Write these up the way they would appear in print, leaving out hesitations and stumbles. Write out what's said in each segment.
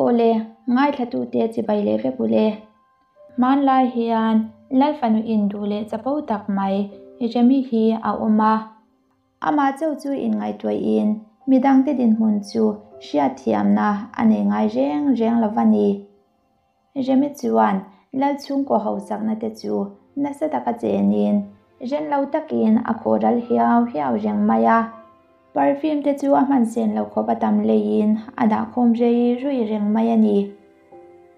Awle, ngaithlatute chibai leh vek ule. Hmanlai hian Lal fanu induh leh chapo tak mai Remi hi a awm a. Amah chauh chu inngaihtuahin midangte dinhmun chu hriatthiamna a nei ngai reng reng lo va ni. Remi chuan Lal chhungkaw hausakna te chu nasa taka chenin ren lo takin a khawh ral hiau hiau reng mai a. Perfume te chu a hman sen lo khawp a tam leiin a dahkhawm rei rui reng mai a ni.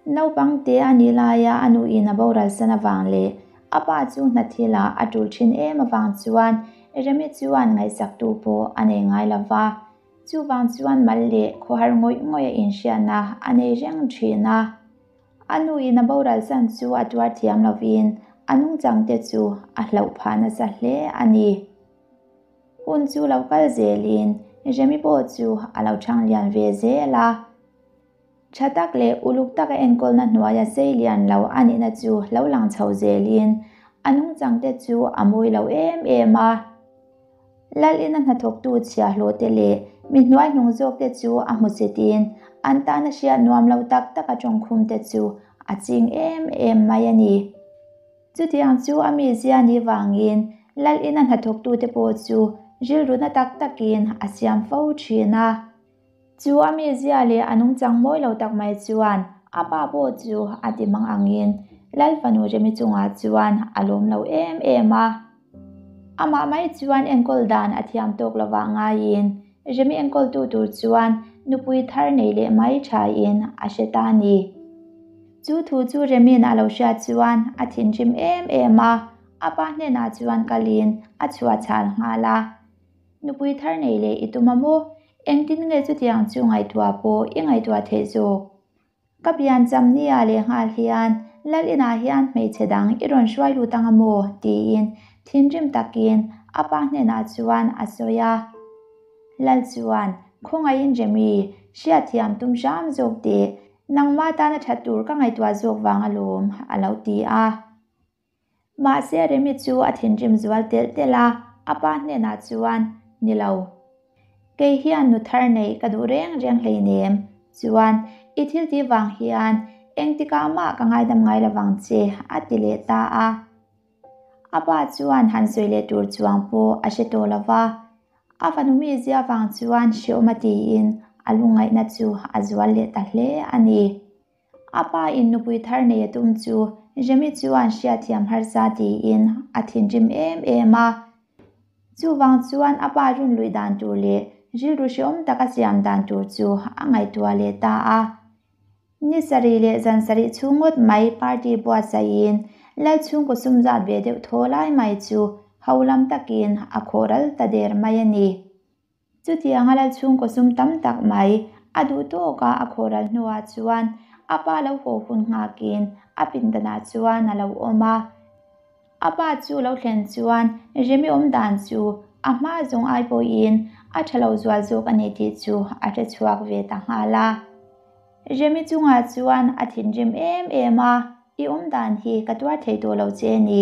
Naupang te a nih laia a nuin a boral san avang leh a pa chu hna thilah a tul thin em avang chuan Remi chuan ngaihsaktu pawh a nei ngai lo va. Chuvang chuan mal leh khawhar ngawih ngawih a inhriatna a nei reng thin a. A nuin a boral chan chu a tuar thiam lovin a nungchang te chu a hlauh phah nasa hle a ni. Hun chu lo kal zelin Remi pawh chu a lo chhang lian ve zel a. Tha tak leh uluk taka enkawlna hnuaia sei lian lo a nihna chu lo lang chho zelin a nungchang te chu a mawi lo em em a. Lalina hnathawktu chhiahhlawh te leh mi hnuaihnung zawk te chu a hmu chitin an tana hriat nuam lo tak taka tawngkhum te chu a ching em em mai a ni. Chutiang chu a mizia ni vangin Lalina hnathawktute pawh chu rilruna tak takin a siam fo thin a. Chu a mizia leh a nungchang mawi lo tak mai chuan a pa pawh chu a ti mang angin Lal fanu Remi chungah chuan a lawm lo em em a. Amah mai chuan enkawl dan a thiam tawk lovah ngaiin Remi enkawltu tur chuan nupui thar nei leh mai thain a hre ta a ni. Chu thu chu Remi'n a lo hriat chuan a thinrim em em a, a pa hnenah chuan kalin a chhuah chhal nghal a. Nupui thar nei leh i tum a maw? Engtin nge chutiang chu ngaihtuah pawh i ngaihtuah theih zawk? Ka pian cham nia leh nghal hian Lal inah hian hmeichhe dang i rawn hruai lut ang a maw? tiin thinrim takin a pa hnenah chuan a sawi a. Lal chuan, Khawngaihin Remi, hriatthiam tum hram zawk teh, nangmah tana that tur ka ngaihtuah zawk vang alawm, a lo ti a. Mahse Remi chu a thinrim zual telh telh a, a pa hnenah chuan, Ni lo. Kei hian nu thar neih ka duh reng reng hleinem. Chuan, i thil tih vang hian engtikah mah ka ngaidam ngai lovang che, a ti leh ta a. A pa chuan han sawi leh tur chuang pawh a hre tawh lo va. A fanu mizia vang chuan hreawm a tiin a lungngaihna chu a zual leh ta hle a ni. A pa in nupui thar nei a tum chu Remi chuan hriatthiam harsa tiin a thinrim em em a. Chuvang chuan a pa run luih dan tur leh rilru hreawm taka siam dan tur chu a ngaihtuah leh ta a. Ni sarih leh zan sarih chhung ngawt mai party buatsaihin Lal chhungkaw sum zat ve deuh thaw lai mai chu ho lam takin a khawh ral ta der mai a ni. Chutianga lal chhungkaw sum tam tak mai a duh tawka a khawhral hnuah chuan a pa lo haw hun nghakin a pindanah chuan a lo awm a. A pa chu lo thlen chuan Remi awm dan chu a hma zawng ai pawhin a tha lo zual zawk a ni tih chu a hre chhuak ve ta nghal a. Remi chungah chuan a thinrim em em a, I awm dan hi ka tuar thei tawh lo che a ni.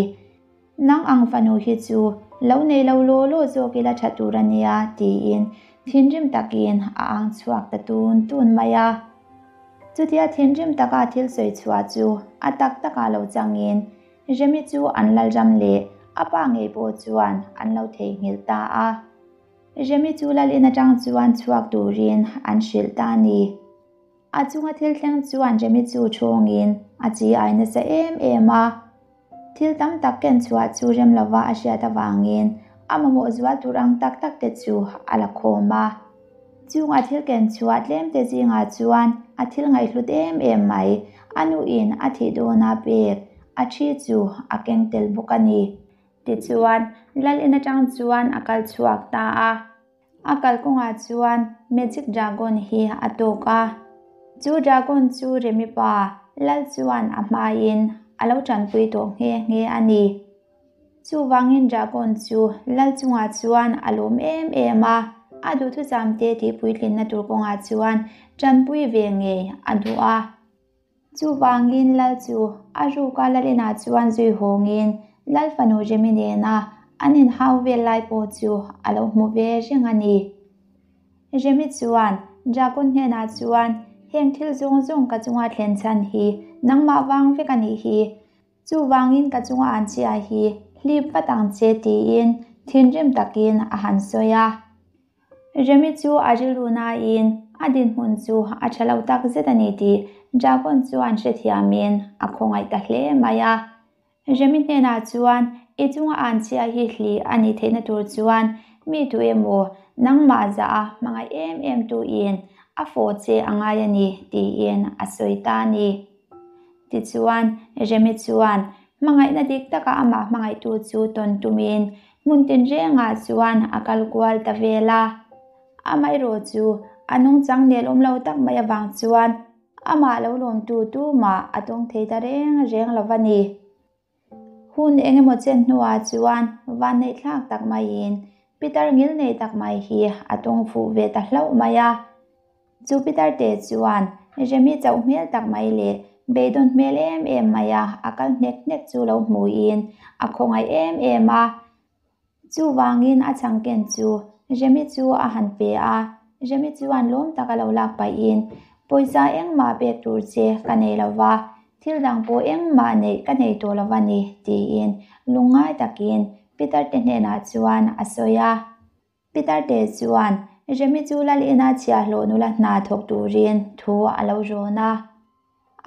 Nang ang fanu hi chu lo nei lo law law zawk ila tha tur a nia tiin thinrim takin a ang chhuak ta tun tun mai a. Chutia thinrim taka thil sawi chhuah chu a tak takah lo changin Remi chu an Lalram leh a pa ngei pawh chuan an lo theihnghilh ta a. Remi chu Lalin atang chuan chhuak turin an hrilh ta a ni. A chunga thil thleng chuan Remi chu thawngin a chi ai nasa em em a. Thil tam tak ken chhuah chu rem lova a hriat avangin a mamawh zual tur ang tak tak te chu a la khawm a. Chunga thil ken chhuah tlem te zingah chuan a thil ngaihhlut em em mai, a nuin a thih dawna pek a thi chu a keng tel bawk a ni. Tichuan, Lal in atang chuan a kal chhuak ta a. A kalkawngah chuan Magic Dragon hi a tawk a. Chu Dragon chu Remi pa Lal chuan a hmain a lo tanpui tawh nghe nghe a ni. Chuvangin Dragon chu Lal chungah chuan a lawm em em a, a duhthusam te tihpuitlinna tur kawngah chuan tanpui ve ngei a duh a. Chuvangin Lal chu a ruka Lalinah chuan zui hawngin Lal fanu Remi nena an inhau vel lai pawh chu a lo hmu ve reng a ni. Remi chuan Dragon hnenah chuan. Heng thil zawng zawng ka chunga thlen chhan hi nangmah vang vek a nih hi. Chuvangin ka chunga an chhia hi hlip vat ang che tiin thinrim takin a han sawi a. Remi chu a rilru nain a dinhmun chu a tha lo tak zet a ni tih Dragon chuan hrethiamin a khawngaih ta hle mai a. Remi hnenah chuan i chunga an chhia hi hlih a nih theihna tur chuan mi tu emaw nangmah zah a hmangaih em em tuin a fawh che a ngai a ni tiin a sawi ta a ni. Tichuan, Remi chuan hmangaihna dik taka amah hmangaihtu chu tawn tumin hmun tinrengah chuan a kal kual ta vel a. Amaherawh chu a nungchang nelawm lo tak mai avang chuan amah lo lawmtu tumah a tawng thei ta reng reng lo va ni. Hun eng emaw chen hnuah chuan vanneih thlak tak maiin Pitar ngilnei tak mai hi a tawng fuh ve ta hlauh mai a. Chu Pitar te chuan Remi chauh hmel tak mai leh beidawn hmel em em mai a a kal hnek hnek chu lo hmuin a khawngaih em em a. Chuvangin a chhang ken chu Remi chu a han pe a, Remi chuan lawm taka lo lak pahin, Pawisa engmah pek tur che ka nei lo va, thil dang pawh engmah neih ka nei tawh lo va ni, tiin lungngai takin Peter te hnenah chuan a sawi a. Peter te chuan Remi chu lal ina chhiahhlawh nula hna thawk turin thu a lo rawn a.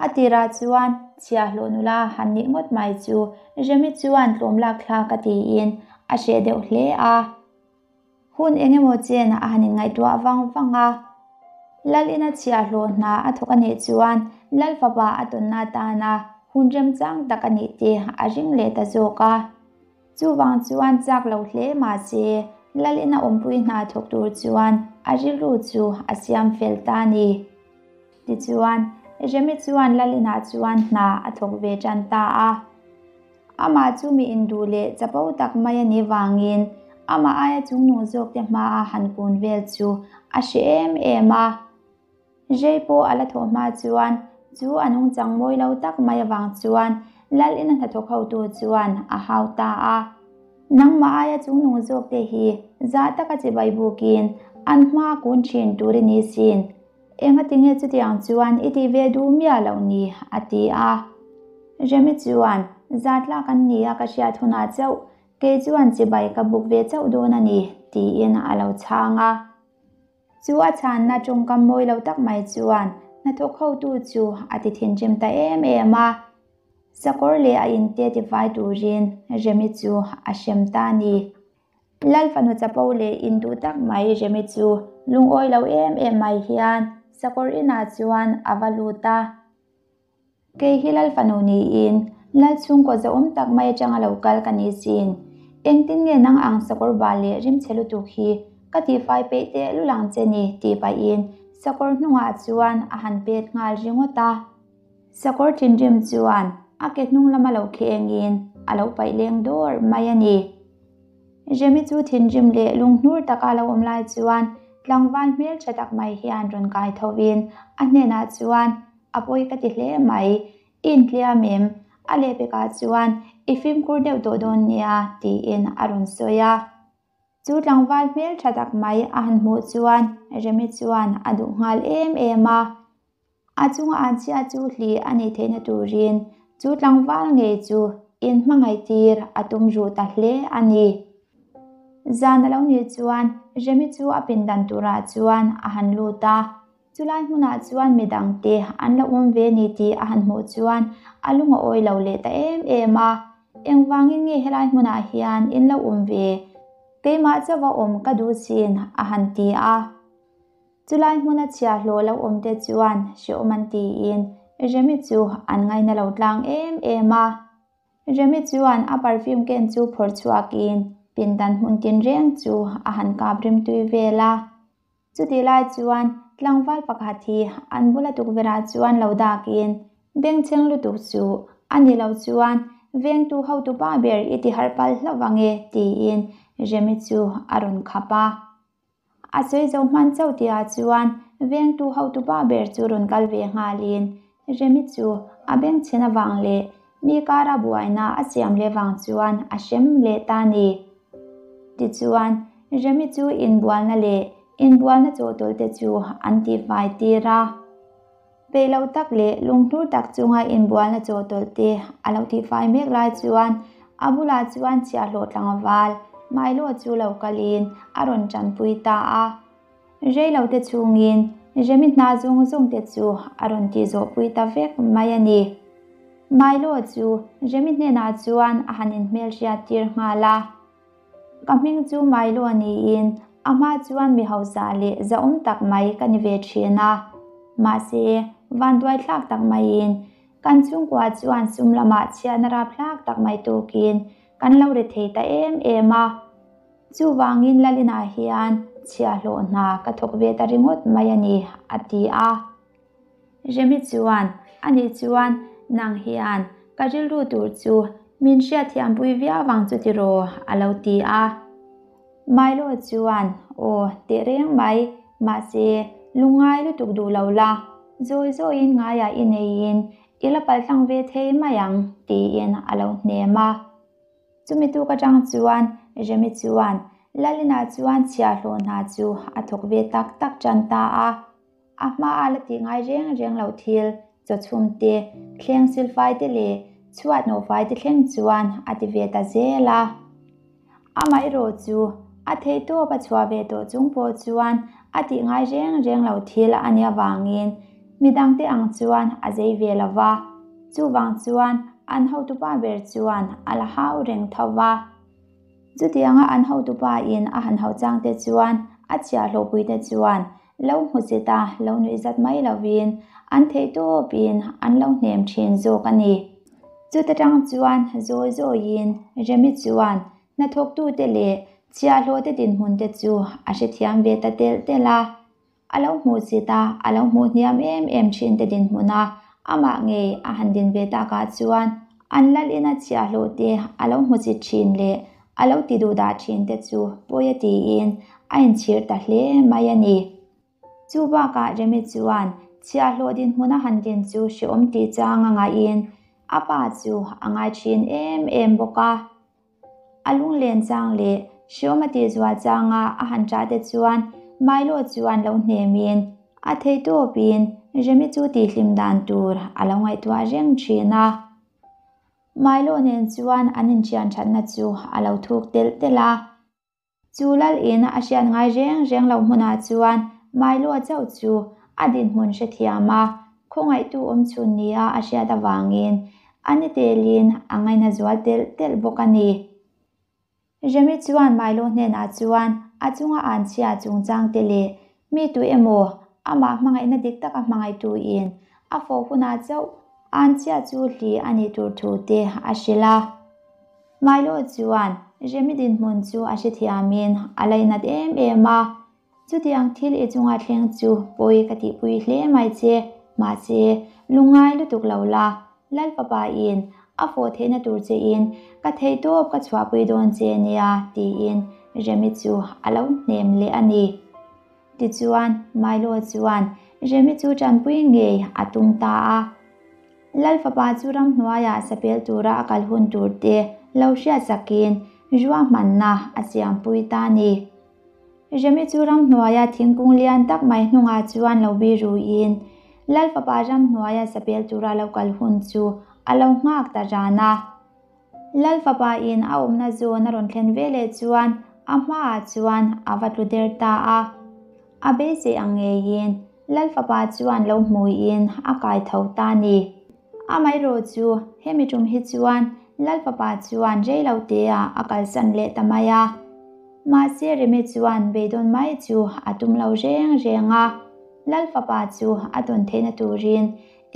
A tirah chuan chhiahhlawh nula han nih ngawt mai chu Remi chuan tlawm lak thlak a tiin a hreh deuh hle a. Hun eng emaw chen a han inngaihtuah vang vang a. Lal ina chhiahhlawh hna a thawk a nih chuan Lal fapa a tawnna atana hun remchang tak a nih te a ring leh ta zawk a. Chuvang chuan chak lo hle mahse Lal ina awmpui hna thawk tur chuan a rilru chu a siam fel ta a ni. Tichuan, Remi chuan Lalinah chuan hna a thawk ve tan ta a. Amah chu mi induh leh chapo tak mai a nih vangin amah aia chungnung zawkte hmaa han kun vel chu a hre em em a. Rei pawh a la thawh hma chuan chu a nungchang mawi lo tak mai avang chuan Lalina hnathawk hotu chuan a hau ta a. Nangmah aia chungnung zawkte hi zah taka chibai bukin an hma kun thin tur i ni sin. Engatinge chutiang chuan i tih ve duh miah loh ni? a ti a. Remi chuan, Zatlak an ni a ka hriat hunah chauh, kei chuan chibai ka buk ve chauh dawn a ni, tiin a lo chhang a. Chu a chhanna tawngkam mawi lo tak mai chuan hnathawk hotu chu a ti thinrim ta em em a. Sakawr leh a inte tifai turin Remi chu a hrem ta a ni. Lal fanu chapo leh induh tak mai Remi chu lungawi lo em em mai hian sakawr inah chuan a va lut a. Kei hi Lal fanu niin Lal chhungkaw zahawm tak mai atanga lo kal ka ni sin. Engtin nge nang ang sakawr bal leh rimchhe lutuk hi ka tihfai peih teh lul ang che ni tih pahin sakawr hnungah chuan a han pet nghal ringawt a. Sakawr thinrim chuan a ke hnung lama lo khengin a lo paih leng dawr mai a ni. Remi chu thinrim leh lunghnur taka lo awm lai chuan tlangval hmeltha tak mai hian rawn kai thovin a hnenah chuan a pawi ka ti hle mai, i intliam em? A lehpekah chuan i fimkhur deuh tawh dawn nia tiin a rawn sawi a. Chu tlangval hmeltha tak mai a han hmuh chuan Remi chuan a duh nghal em em a. A chunga an chhia chu hli a nih theihna turin chu tlangval ngei chu inhmangaih tir a tum ruh ta hle a ni. Zan a lo nih chuan Remi chu a pindan turah chuan a han lut a, chulai hmunah chuan midangte an lo awm ve ni tih a han hmuh chuan a lung a awi lo leh ta em em a, Engvangin nge helai hmunah hian in lo awm ve? Keimah chauha awm ka duh sin a han ti a. Chulai hmuna chhiahhlawh lo awm te chuan hrehawm an tiin Remi chu an ngaina lo tlang em em a. Remi chuan a perfume ken chu phawrh chhuakin pindan hmun tinreng chu a han kap rimtui vel a. Chutih lai chuan tlangval pakhat hi an bula tukverhah chuan lo dakin bengchheng lutuk chu a ni lo chuan vengtu hotupa ber i ti harh palh hlauh ange tiin Remi chu a rawn khap a. A sawi zo hman chauh tihah chuan vengtu hotupa ber chu rawn kal ve nghalin Remi chu a bengchhen avang leh mi kara buaina a siam leh vang chuan a hrem leh ta ni. Tichuan, Remi chu inbualna leh inbualna chawhtawlh te chu an tihfai tir a. Peih lo tak leh lunghnur tak chunga inbualna chawhtawlh te a lo tihfai mek lai chuan a bulah chuan chhiahhlawh tlangval Milo chu lo kalin a rawn tanpui ta a. Rei lo te chhungin Remi hna zawng zawng te chu a rawn tih zawhpui ta vek mai a ni. Milo chu Remi hnenah chuan a han inhmelhriat tir nghal a. Ka hming chu Milo niin a hma chuan mi hausa leh zahawm tak mai ka ni ve thin a. Mahse, vanduaithlak tak maiin kan chhungkua chuan sum lamah chhiatna rapthlak tak mai tukin kan lo ri thei ta em em a. Chuvangin Lalinah hian chhiahhlawh hna ka thawk ve ta ringawt mai a ni, a ti a. Remi chuan, Ani chuan, nang hian ka rilru tur chu min hriatthiampui viau vang chu tiraw? a lo ti a. Milo chuan, Aw, teh reng mai, mahse, lungngai lutuk duh lo la, zawi zawiin ngaiah i neiin i la paltlang ve thei mai ang, tiin a lo hnem a. Chumi tuk atang chuan Remi chuan Lalina chuan chhiahhlawh hna chu a thawk ve tak tak tan ta a. A hmaa la tih ngai reng reng loh thil, chawchhum te, thleng silfai te leh chhuat nawhfai te thleng chuan a ti ve ta zel a. Amaherawh chu a theihtawp a chhuah ve tawh chung pawh chuan a tih ngai reng reng loh thil a nih avangin midangte ang chuan a zei ve lo va. Chuvang chuan an hotupa ber chuan a la hau reng tho va. Chutianga an hotupa in a han hauh chang te chuan a chhiahhlawhpui te chuan lo hmu zet a, lo nuih zat mai lovin an theih tawpin an lo hnem thin zawk a ni. Chuta tang chuan zawi zawiin Remi chuan hnathawktute leh chhiahhlawhte dinhmun te chu a hrethiam ve ta telh telh a. A lo hmuh zet a, a lo hmuh hniam em em thin te dinhmuna amah ngei a han din ve takah chuan an lal ina chhiahhlawh te a lo hmu chit thin leh a lo ti duh dah thin te chu pawi a tiin a inchhir ta hle mai a ni. Chu bakah Remi chuan chhiahhlawh dinhmuna han din chu hrehawm tih chang a ngaihin a pa chu a ngai thin em em bawk a. A lunglen chang leh hriawm a tih zual changa a han ṭah te chuan Milo chuan lo hnemin a theihtawpin Remi chu tihhlim dan tur a lo ngaihtuah reng ṭhin a. Milo nen chuan an inṭhian ṭhatna chu a lo thuk telh telh a. Chu lal in a hriat ngai reng reng lo hmunah chuan Milo chauh chu a dinhmun hrethiam a, khawngaihtu awm chhun nia a hriat avangin a ni telin a ngaina zual telh telh bawk a ni. Remi chuan Milo hnenah chuan a chunga an chhia chungchang te leh mi tu emaw amah hmangaihna dik taka hmangaihtu in a fawh hunah chauh an chhia chu hli a nih tur thu te a hrilh a. Milo chuan Remi dinhmun chu a hrethiamin a lainat em em a, Chutiang thil i chunga thleng chu pawi ka tihpui hle mai che, mahse lungngai lutuk lo la, Lal fapa in a fawh theihna tur che in ka theihtawp ka chhuahpui dawn che nia tiin Remi chu a lo hnem leh a ni. Tichuan Milo chuan Remi chu tanpui ngei a tum ta a. Lal fapa chu ramhnuaiah sapel tura a kal hun tur te lo hriatsakin ruahmanna a siampui ta a ni. Remi chu ramhnuaia thingkung lian tak mai hnungah chuan lo bi ruiin Lal fapa ramhnuaia sapel tura lo kal hun chu a lo nghak ta ran a. Lal fapa in a awmna zawn a rawn thlen veleh chuan a hmaah chuan a va tlu der ta a. A beisei ang ngeiin Lal fapa chuan lo hmuiin a kai tho ta a ni. Amaherawh chu hemi tum hi chuan Lal fapa chuan rei lo teah a kalsan leh ta mai a. Mahse Remi chuan beidawn mai chu a tum lo reng reng a. Lal fapa chu a tawn theihna turin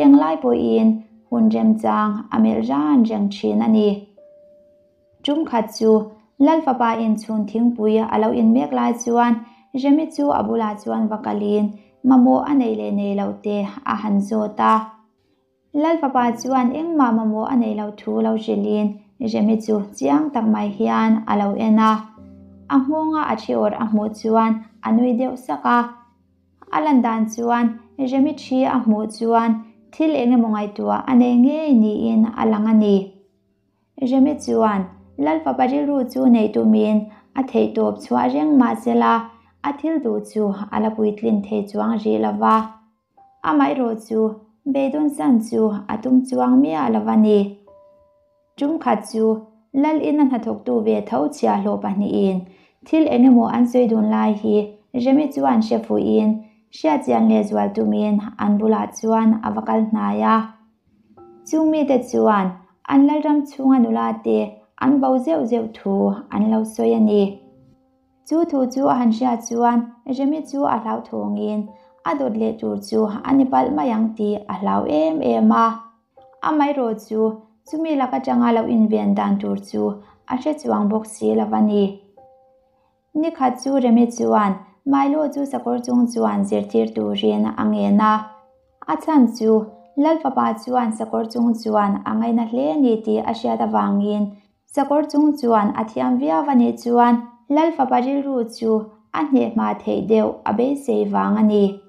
englai pawhin hun remchang a melh ran reng thin a ni. Tum khat chu Lal fapa in chhun thingpui a lo in mek lai chuan Remi chu a bulah chuan va kalin mamawh a nei leh nei loh te a han zawt a. Lal fapa chuan engmah mamawh a nei loh thu lo hrilhin Remi chu chiang tak mai hian a lo en a. A nghawnga a thi awrh a hmuh chuan a nui deuh sak a. A lan dan chuan Remi thi a hmuh chuan thil eng emaw ngaihtuah a nei ngei niin a lang a ni. Remi chuan Lal fapa rilru chu neih tumin a theihtawp chhuah reng mah sela a thil duh chu a la puitlin thei chuang rih lo va. Amaherawh chu Beidawn san chu a tum chuang miah lo a ni. Tum khat chu Lal ina hnathawktu ve tho chhiahhlawh pahnihin thil eng emaw an sawi dun lai hi Remi chuan hre fuhin hriatchian leh zual tumin an bulah chuan a va kal hnai a. Chung mite chuan an Lalram chhunga nula te an bo zeuh zeuh thu an lo sawi a ni. Chu thu chu a han hriat chuan Remi chu a hlauthawngin a dawt leh tur chu a ni palh mai ang tih a hlau em em a. Amaherawh chu chumi lak atanga lo inven dan tur chu a hre chuang bawk si lo a ni. Ni khat chu Remi chuan Milo chu sakawr chung chuan zirtir turin a ngen a. A chhan chu Lal fapa chuan sakawr chung chuan a ngaina hle a ni tih a hriat avangin Sakawr chung chuan a thiam viau a nih chuan Lal fapa rilru chu a hneh hma theih deuh a beisei vang a ni.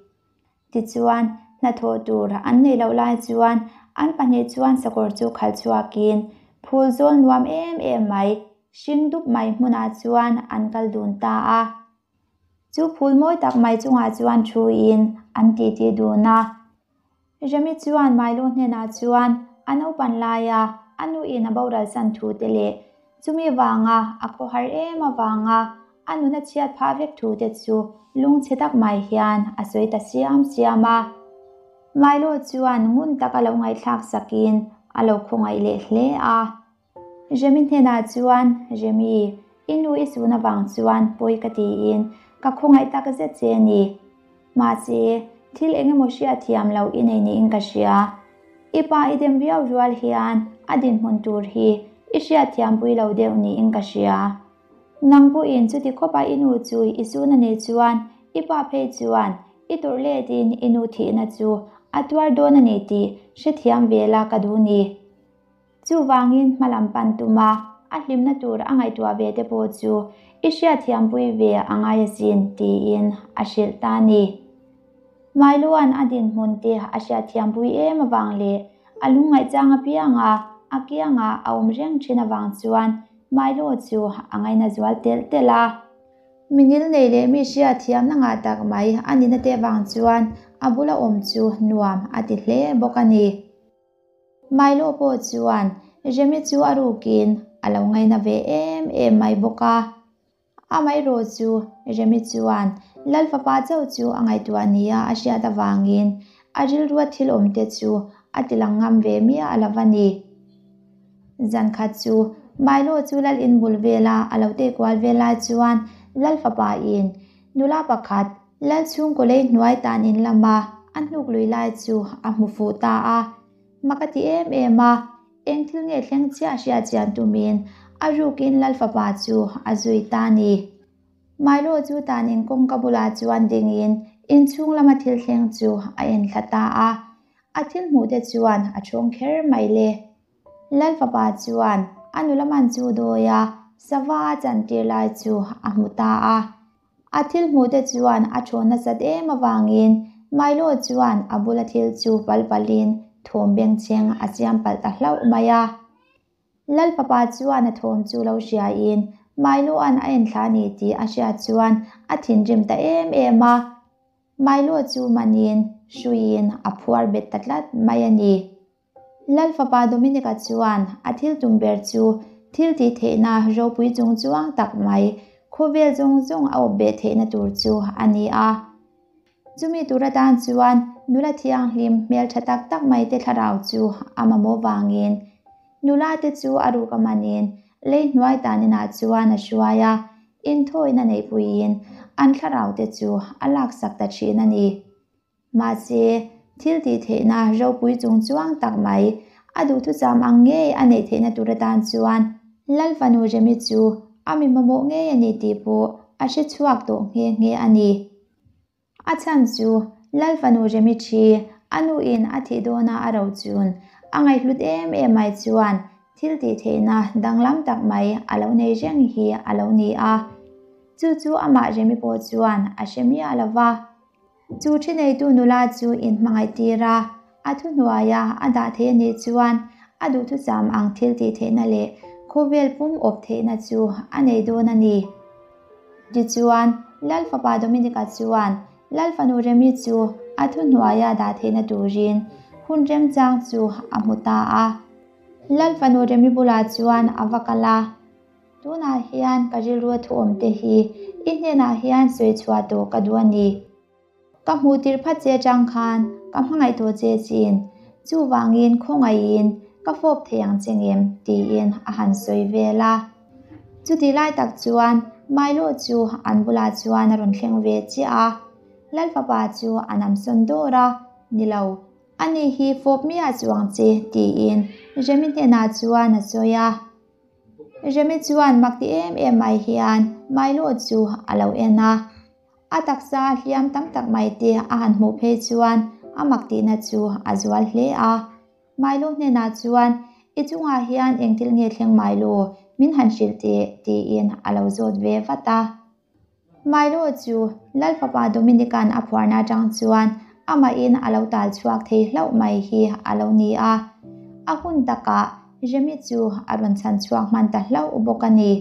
Tichuan, hnathawh tur an neih loh lai chuan an pahnih chuan sakawr chu khalh chhuakin phul zawl nuam em em mai, hring dup mai hmunah chuan an kal dun ta a. Chu phul mawi tak mai chungah chuan thuin an titi dun a. Remi chuan Milo hnenah chuan a naupan laia a nuin a boral san thu te leh chumi vanga a khawhar em avanga a nuna chhiat phah vek thu te chu lungchhe tak mai hian a sawi ta siam siam a. Milo chuan ngun taka lo ngaihthlak sakin a lo khawngaih leh hle a. Remi hnenah chuan, Remi, i nu i sun avang chuan pawi ka tiin ka khawngaih tak zet che a ni. Mahse, thil eng emaw hriat thiam loh i nei niin ka hria. I pa i dem viau rual hian a dinhmun tur hi i hriat thiampui lo deuh niin ka hria. Nang pawhin chuti khawpa i nu chu i sun a nih chuan i pa phei chuan i tawrh letin i nu thihna chu a tuar dawn a ni tih hrethiam ve la ka duh ni. Chuvangin hmalam pan tuma a hlimna tur a ngaihtuah ve te pawh chu i hriatthiampui ve a ngai asin tiin a hrilh ta a ni. Mailuan a dinhmun te a hriatthiampui em avang leh a lungngaihchang apianga a kianga a awm reng thin avang chuan Mailu chu a ngaina zual telh telh a. Minil nei leh mi hriatthiamna ngah tak mai a nihna te avang chuan a bula awm chu nuam a ti hle bawk a ni. Milo pawh chuan Remi chu a rukin a lo ngaina ve em em mai bawk a. Amaherawh chu Remi chuan Lal fapa chauh chu a ngaihtuah nia a hriat avangin a rilrua thil awmte chu a ti lang ngam ve miah a lo va ni. Zan khat chu Milo chu Lal in bul vela a lo tei kual vel lai chuan Lal fapa in nula pakhat Lal chhungkaw lei hnuai tan in lama a hnuk lui lai chu a hmu fuh ta a, mak a ti em em a, eng thil nge thleng chiah hriat chian tumin a rukin Lal fapa chu a zui ta a ni. Milo chu tan in kawngka bulah chuan dingin inchhung lama thil thleng chu a enthla ta a, a thil hmuh te chuan a chhawng kher mai le. Lal fapa chuan a nula man chu dawi a, sava a chantir lai chu a hmu ta a. A thil hmuh te chuan a thawn nasat em avangin Milo chuan a bula thil chu pal palin thawm bengchheng a siam palh ta hlauh mai a. Lal fapa chuan a thawm chu lo hriain Milo-a'n a enthla a ni tih a hriat chuan a thinrim ta em em a. Milo chu manin hruiin a phuar bet ta tlat mai a ni. Lal fapa Dominica chuan a thil tum ber chu thil tih theihna ropui chung chuang tak mai khawvel zawng zawng a awp beh theihna tur chu a ni a. Chumi tur atan chuan nula thianghlim hmeltha tak tak mai te thlarau chu a mamawh vangin nula te chu a ruk a manin lei hnuai tan inah chuan a hruai a, inthawina neihpuiin an thlarau te chu a laksak ta thin a ni. Mahse, thil tih theihna ropui chung chuang tak mai, a duhthucham ang ngei a neih theihna tur atan chuan Lal fanu Remi chu a mi mamawh ngei a ni tih pawh a hre chhuak tawh nghe nghe a ni. A chhan chu Lal fanu Remi thi a nuin a thih dawna a ro chun a ngaihhlut em em mai chuan thil tih theihna danglam tak mai a lo nei reng hi a lo ni a. Chu chu amah Remi pawh chuan a hre miah lo va. Chu thi neitu nula chu inhmangaih tir a, a thuhnuaia a dah thei a nih chuan a duhthusam ang thil tih theihna leh khawvel pum awp theihna chu a nei dawn a ni. Tichuan, Lal fapa Dominica chuan Lal fanu Remi chu a thuhnuaia dah theihna turin hun remchang chu a hmu ta a. Lal fanu Remi bulah chuan a va kal a, Tunah hian ka rilru thu awm te hi i hnenah hian sawi chhuah tawh ka duh a ni. Ka hmuh tirh phat che atang khan ka hmangaih tawh che chin, chuvangin khawngaihin ka fawp thei ang che ngem tiin a han sawi vel a. Chutih lai tak chuan Milo chu an bulah chuan a rawn thleng ve chiah a, Lalfapa chu a nam sawn dawr a, Ni lo, ani hi fawp miah chuang che tiin Remi hnenah chuan a sawi a. Remi chuan mak ti em em mai hian Milo chu a lo en a. A taksa hliam tam tak mai te a han hmuh phei chuan a mak tihna chu a zual hle a. Milo hnenah chuan, I chungah hian eng thil nge thleng Milo, min han hrilh teh, tiin a lo zawt ve vat a. Milo chu Lal fapa Dominic-a'n a phuarna atang chuan amahin a lo tal chhuak thei hlauh mai hi a lo ni a. A hun takah Remi chu a rawn chhan chhuak hman ta hlauh bawk a ni.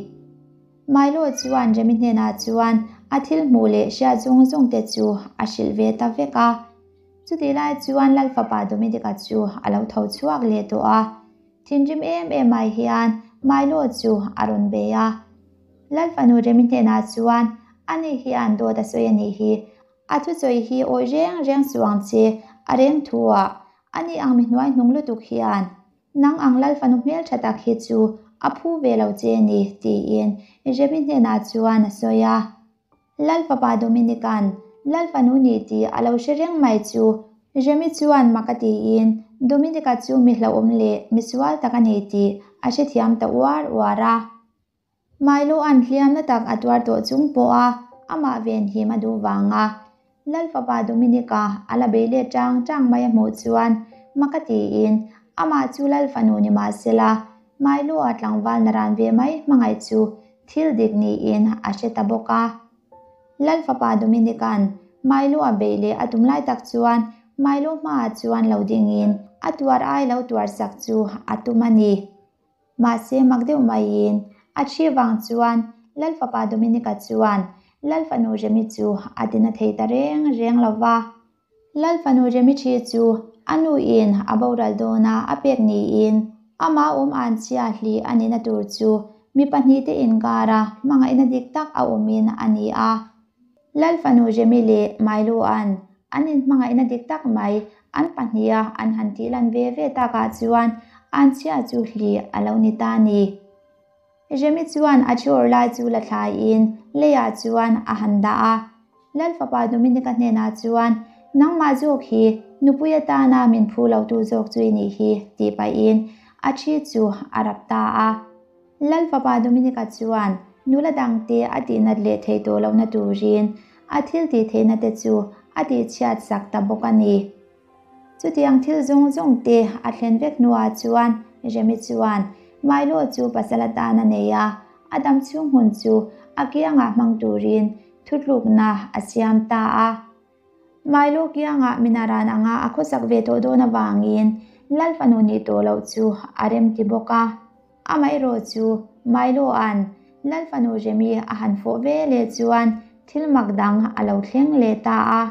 Milo chuan Remi hnenah chuan a thil hmuh leh hriat zawng zawng te chu a hrilh ve ta vek a. Chutih lai chuan Lal fapa Dominic-a chu a lo tho chhuak leh tawh a. Thinrim em em mai hian Milo chu a rawn bei a. Lal fanu Remi hnenah chuan ani hian dawt a sawi a nih hi. A thusawi hi awih reng reng suh ang che, a reng thu ah ani ang mi hnuai hnung lutuk hian Nang ang Lal fanu hmeltha tak hi chu a phu ve lo che ni, tiin Remi hnenah chuan a sawi a. Lal fapa Dominic-a'n Lal fanu ni tih a lo hre reng mai chu Remi chuan mak a tiin Dominic-a chu mi hlauhawm leh mi sual tak a ni tih a hrethiam ta uar uar a. Milo-a'n hliamna tak a tuar tawh chung pawha amah ven him a duh vanga Lal fapa Dominic-a a la bei let chang chang mai a hmuh chuan mak a tiin amah chu Lal fanu ni mah sela Milo-a tlangval naran ve mai hmangaih chu thil dik niin a hre ta bawk a. Lal fapa Dominic-a'n Milo-a beih leh a tum lai tak chuan Milo hmaah chuan lo dingin a tuar ai lo tuar sak chu a tum a ni. Mahse mak deuh maiin a thi vang chuan Lal fapa Dominica chuan Lal fanu Remi chu a tina thei ta reng reng lo va. Lal fanu Remi thi chu a nuin a boral dawna a pek niin amah awm an chhia hli a nihna tur chu mi pahnihte inkara hmangaihna dik tak a awmin a ni a. Lal fanu Remi leh Mailua'n an inhmangaihna dik tak mai an pahniha an han tih lan ve ve takah chuan an chhia chu hli a lo ni ta ni. Remi chuan a thiawr lai chu la thlaiin leiah chuan a han dah a. Lal fapa Dominica hnenah chuan, Nangmah zawk hi nupui atana min phu lotu zawk chu i nih hi, tih pahin a thi chu a rap ta a. Lal fapa Dominica chuan nula dangte a tihnat leh theih tawh lohna turin a thil tih theihna te chu a tihchhiat sak ta bawk a ni. Chutiang thil zawng zawng te a thlen vek hnuah chuan Remi chuan Milo chu pasal atan a nei a, a dam chhung hun chu a kiangah hmang turin thutlukna a siam ta a. Milo kiangah Minaran anga a khawsak ve tawh dawn avangin Lal fanu nih tawh loh chu a remti bawk a. Amaherawh chu Milo-a'n Lal fanu Remi a han fawh ve leh chuan thil mak dang a lo thleng leh ta a.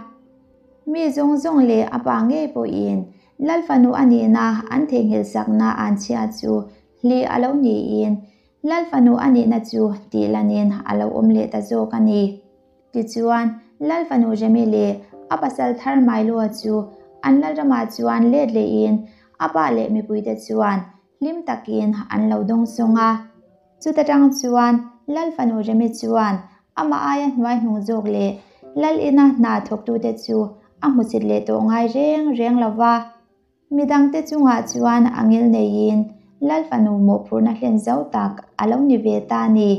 Mi zawng zawng leh a pa ngei pawhin Lal fanu a nihna an theihnghilh sakna an chhia chu hlih a lo niin Lal fanu a nihna chu tih lanin a lo awm leh ta zawk a ni. Tichuan, Lal fanu Remi leh a pasal thar Mailoa chu an lalramah chuan let lehin a pa leh mipuite chuan hlim takin an lo dawng sawng a. Chuta tang chuan Lal fanu Remi chuan amah aia hnuai hnung zawk leh Lal ina hna thawktute chu a hmusit leh tawh ngai reng reng lo va. Midangte chungah chuan a ngil neiin Lal fanu mawhphurhna hlen zo tak a lo ni ve ta a ni.